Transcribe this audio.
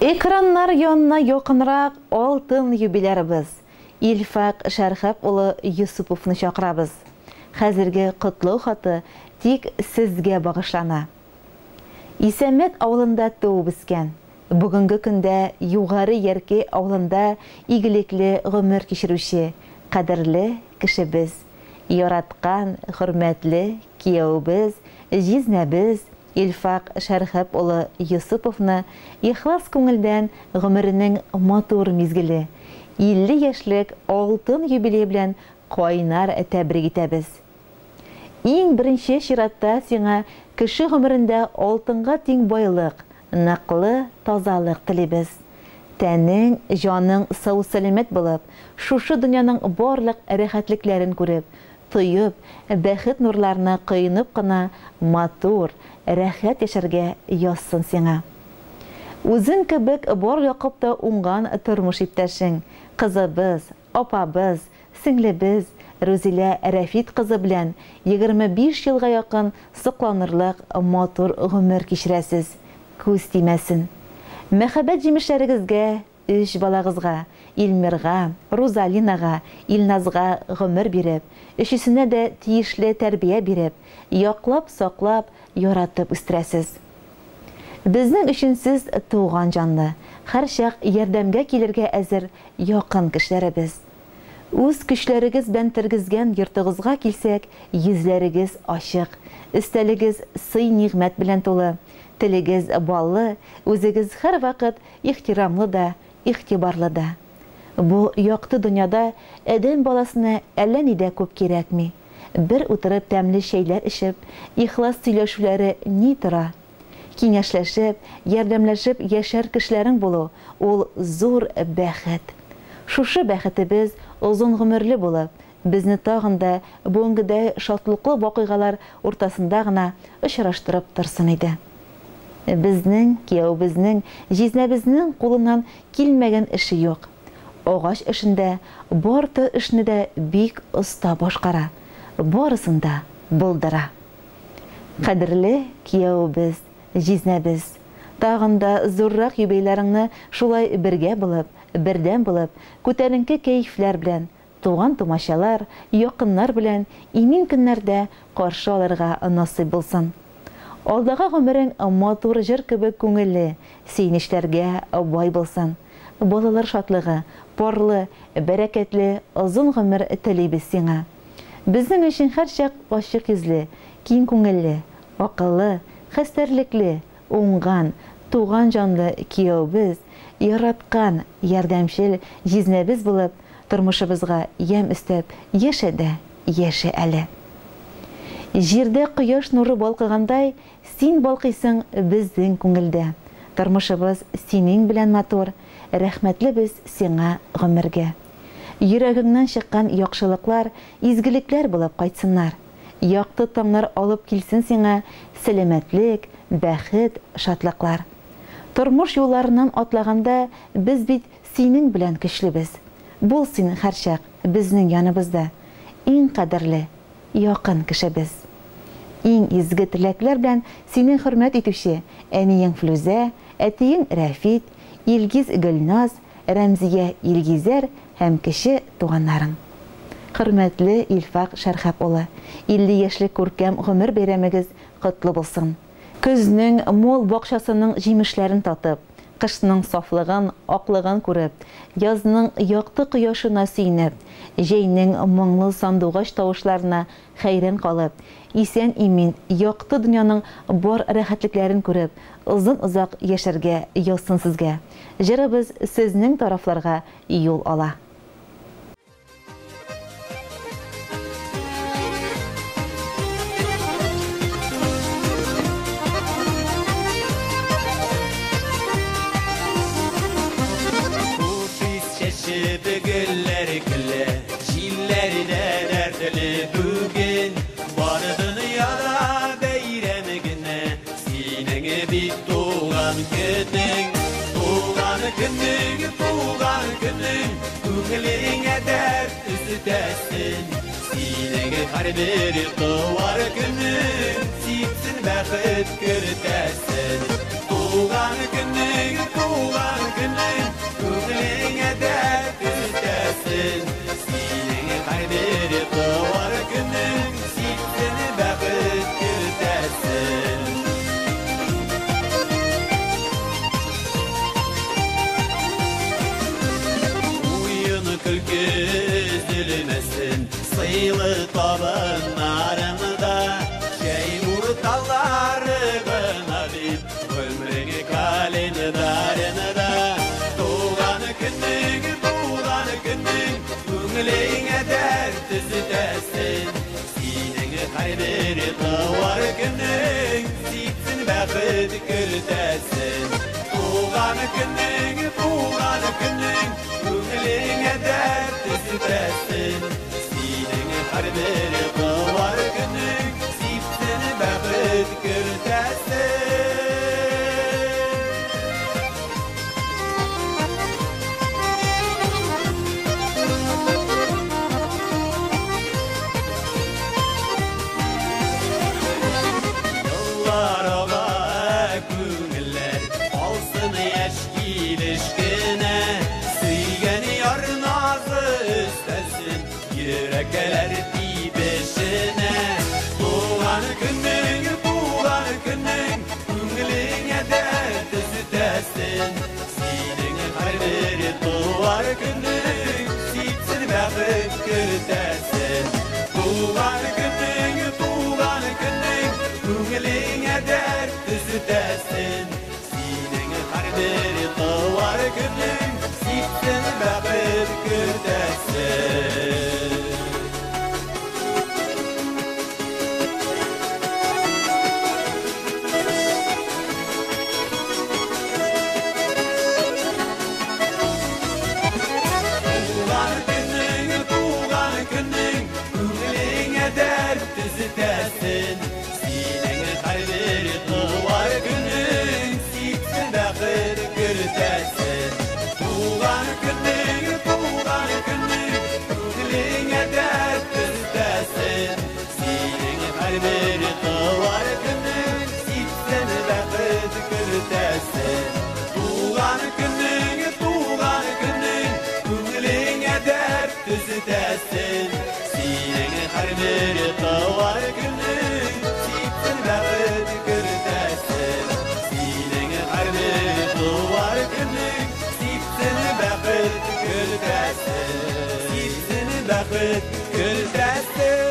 Экраннар янына якынрак алтын юбилярыбыз Илфак Шәрхәп улы Йосыповны чакырабыз. Хәзерге котлау хаты тик сезгә багышлана. Исәнмәт авылында туып үскән, бүгенге көндә Югары Яркәй авылында игелекле гомер кичерүче кадерле кешебез, яраткан, хөрмәтле кияүебез, җизнәбез Илфак Шәрхәп улы Йосыповны ихлас күңелдән гомеренең матур мизгеле, 50 яшьлек алтын юбилее белән кайнар тәбрик итәбез. Иң беренче чиратта сиңа кеше гомерендә алтынга тиң байлык, ныклы тазалык телибез. Тәнең, җаның сау-сәламәт булып, шушы дөньяның барлык рәхәтлекләрен күреп, тоеп, бәхет нурларына коенып кына матур, рәхәт яшәргә язсын сиңа. Үзең кебек бар яклап та уңган тормыш иптәшең, кызыбыз, апабыз, сеңлебез Рузилә Рәфит кызы белән 25 елга якын сокланырлык матур гомер кичерәсез, күз тимәсен. Мәхәббәт җимешләрегезгә, өч балагызга, Илмирга, Рузалинага, Илназга гомер биреп, өчесенә дә тиешле тәрбия биреп, яклап-саклап, яратып үстерәсез. Безнең өчен сез туган җанлы, һәрчак ярдәмгә килергә әзер якын кешеләребез. Үз көчләрегез белән тергезгән йортыгызга килсәк, йөзләрегез ачык, өстәлегез сый-нигъмәт белән тулы, телегез баллы, үзегез һәрвакыт ихтирамлы да, игътибарлы да. Бу якты дөньяда адәм баласына әллә ни дә күп кирәкми. Бер утырып тәмле чәйләр эчеп, ихлас сөйләшүләре ни тора? Киңәшләшеп, ярдәмләшеп яшәр кешеләрең булу ул зур бәхет. Шушы бәхетебез озын гомерле булып, безне тагын да бүгенгедәй шатлыклы вакыйгалар уртасында гына очраштырып торсын иде. Безнең, кияүебезнең, җизнәбезнең кулыннан килмәгән эше юк. Агач эшендә бар төр эшне дә бик оста башкара, барысын да булдыра. Кадерле кияүебез, җизнәбез, тагын да зуррак юбилейларыңны шулай бергә булып, бердәм булып, күтәренке кәефләр белән, туган-тумачалар, якыннар белән имин көннәрдә каршы алырга насыйп булсын. Алдагы гомерең матур җыр кебек күңелле, сөенечләргә бай булсын. Балалар шатлыгы, парлы, бәрәкәтле озын гомер телибез сиңа. Безнең өчен һәрчак ачык йөзле, киң күңелле, акыллы, хәстәрлекле, уңган, туган җанлы кияүебез, яраткан, ярдәмчел җизнәбез булып, тормышыбызга ямь өстәп яшә дә яшә әле. Җирдә кояш нуры балкыгандай, син балкыйсың безнең күңелдә. Тормышыбыз синең белән матур, рәхмәтле без сиңа гомергә. Йөрәгеңнән чыккан яхшылыклар, изгелекләр булып кайтсыннар. Якты таңнар алып килсен сиңа сәламәтлек, бәхет, шатлыклар. Тормыш юлларыннан атлаганда без бит синең белән көчлебез. Бул син һәрчак безнең яныбызда, иң кадерле, якын кешебез. Иң изге теләкләр белән сине хөрмәт итүче әниең Флүзә, әтиең Рәфит, Илгиз Гөлназ, Рәмзия Илгизәр һәм кече туганнарың. Хөрмәтле Илфак Шәрхәп улы, 50 яшьлек күркәм гомер бәйрәмегез котлы булсын. Көзнең мул бакчасының җимешләрен татып, кышның сафлыгын, аклыгын күреп, язның якты кояшына сөенеп, җәйнең моңлы сандугач тавышларына хәйран калып, исән-имин, якты дөньяның бар рәхәтлекләрен күреп, озын-озак яшәргә язсын сезгә. Җырыбыз сезнең тарафларга юл ала. Туган көнең, күңелеңә дәрт өстәсен. Синең һәрбер туар көнең, сипсен бәхет кертәсен. Туган көнең, Сыйлы табыннарыңда чәй урталары гына бит гомерең календарында. Туган көнең, туган көнең, күңелеңә дәрт өстәсен. Синең һәрбер туар көнең сипсен бәхет көлтәсен. Туган көнең, туган көнең, күңелеңә дәрт өстәсен. Синең һәрбер туар көнең сипсен бәхет көлтәсен. Еллар ага, күңелләр алсын яшь килеш кенә. Сөйгән яр назы өстәлсен йөрәкләр тибешенә. Туган көнең, туган көнең, күңелеңә дәрт өстәсен. Синең һәрбер туар көнең сипсен бәхет көлтәсен. Туган көнең, туган көнең, күңелеңә дәрт өстәсен. Синең һәрбер туар көнең сипсен бәхет көлтәсен. Туган көнең, туган көнең, күңелеңә дәрт өстәсен. Синең һәрбер туар көнең сипсен бәхет көлтәсен. Туган көнең, туган көнең, күңелеңә дәрт өстәсен. Синең һәрбер туар көнең сипсен бәхет көлтәсен. Туган көнең, туган көнең, күңелеңә дәрт өстәсен. Синең һәрбер туар көнең сипсен бәхет көлтәсен. Синең һәрбер туар көнең сипсен бәхет көлтәсен. Сипсен бәхет көлтәсен.